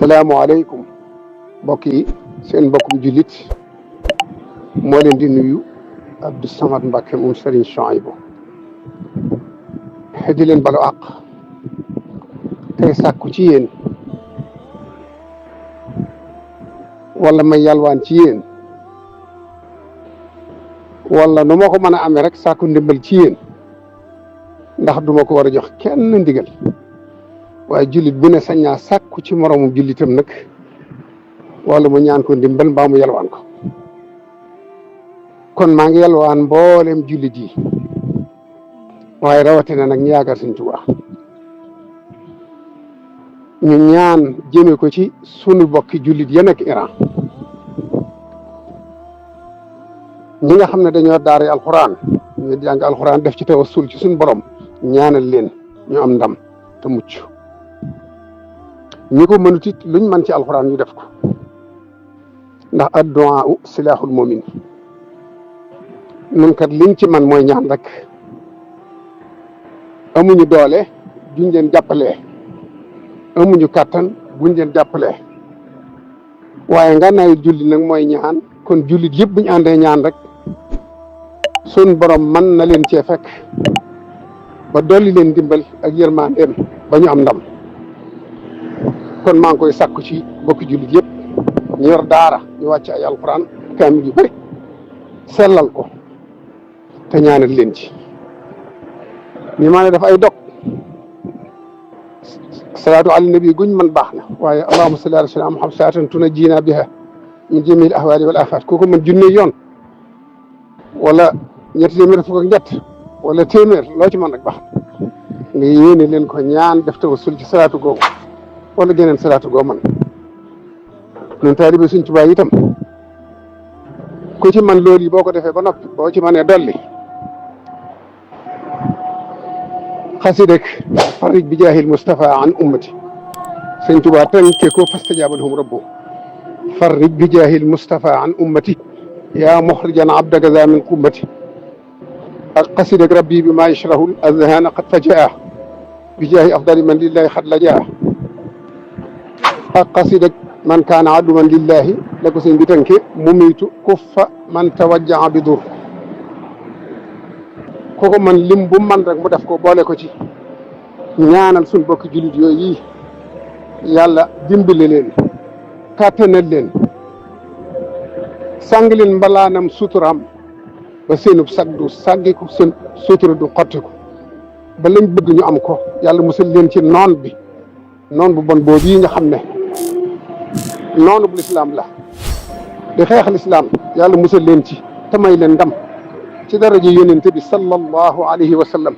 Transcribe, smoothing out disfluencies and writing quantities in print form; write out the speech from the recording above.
asalaamualeykum mbokk yi seen mbokkum jullit moo leen di nuyu Abdou Samad Mbacke moom Serigne Chouaïbou di leen balu àq tey sàkku ci yéen wala may yalwaan ci yéen wala nu ma ko mën a amee rek sàkku ndimbal ci yéen ndax duma ko war a jox kenn ndigal waaye jullit bu ne sañ naa sàkku ci moroomu jullitam nag wala mu ñaan ko ndimbal mbaa mu yalwaan ko kon maa ngi yalwaan mboolem jullit yi waaye rawatina nag ñu yaakaar Sëñ Tuubaa ñu ñaan jëme ko ci sunu bokki jullit ya nekk Iran ñi nga xam ne dañoo daara alxuraan ñu jàng alxuraan def ci tawassul ci suñu borom ñaanal leen ñu am ndam te mucc ñi ko mënut it luñ mën ci alxuraan ñu def ko ndax addu'a silaaxul mu'min nun kat liñ ci man mooy ñaan rek amuñu doole duñ leen jàppalee amuñu kàttan buñ leen jàppalee waaye nga nay julli nag mooy ñaan kon jullit yëpp buñu àndee ñaan rek sun borom mën na leen cee fekk ba dolli leen dimbal ak yërmandeem ba ñu am ndam kon maa ngi koy sàkku ci bokki jullit yëpp ñu yor daara ñu wàcc ay alquran kaamil yu bëri sellal ko te ñaanal leen ci ñu maa ne def ay dog salaatu ala nabi guñ man baax na waaye allahumma salli ala sayyidina Muhammad salaatan tunajjina biha min jamiil ahwaali wal aafaat kooku man junne yoon wala ñetti téeméer fukk ak ñett wala téeméer loo ci mën rek baax nga yéene leen ko ñaan def tawassul ci salaatu googu wala geneen salaatu goo man ñun taalibe Sëñ Tuubaa itam ku ci man loolu yi boo ko defee ba noppi boo ci mënee dolli xasidek farij bi jaahil Mustafa an ummati Sëñ Tuubaa tënke ko fastajaaba lahum rabbuhum farij bi jaahil Mustafa an ummati yaa muxrijan abdaka za min qummati ak xasidek rabbi bi maa yashrahu azhaana qad fajaa bi jaahi afdali man lillahi xad lajaa ak xasidek man kaana aduman lillahi la ko sëñ bi tënke mumitu kuffa man tawajjaa bi dur kooku man lim bu man rek mu def ko boole ko ci ñaanal suñ bokki jullit yooyu yi yàlla dimbale leen kàttanal leen sàng leen mbalaanam suturaam ba seenub sag du sàggiku seen sutura du xottiku ba lañ bëgg ñu am ko yàlla musal leen ci noon bi noon bu bon boobu yi nga xam ne noonu bu lislaam la di xeexal islaam yàlla musal leen ci te may leen ndam ci daraja yonent bi sallallahu alayhi wa sallam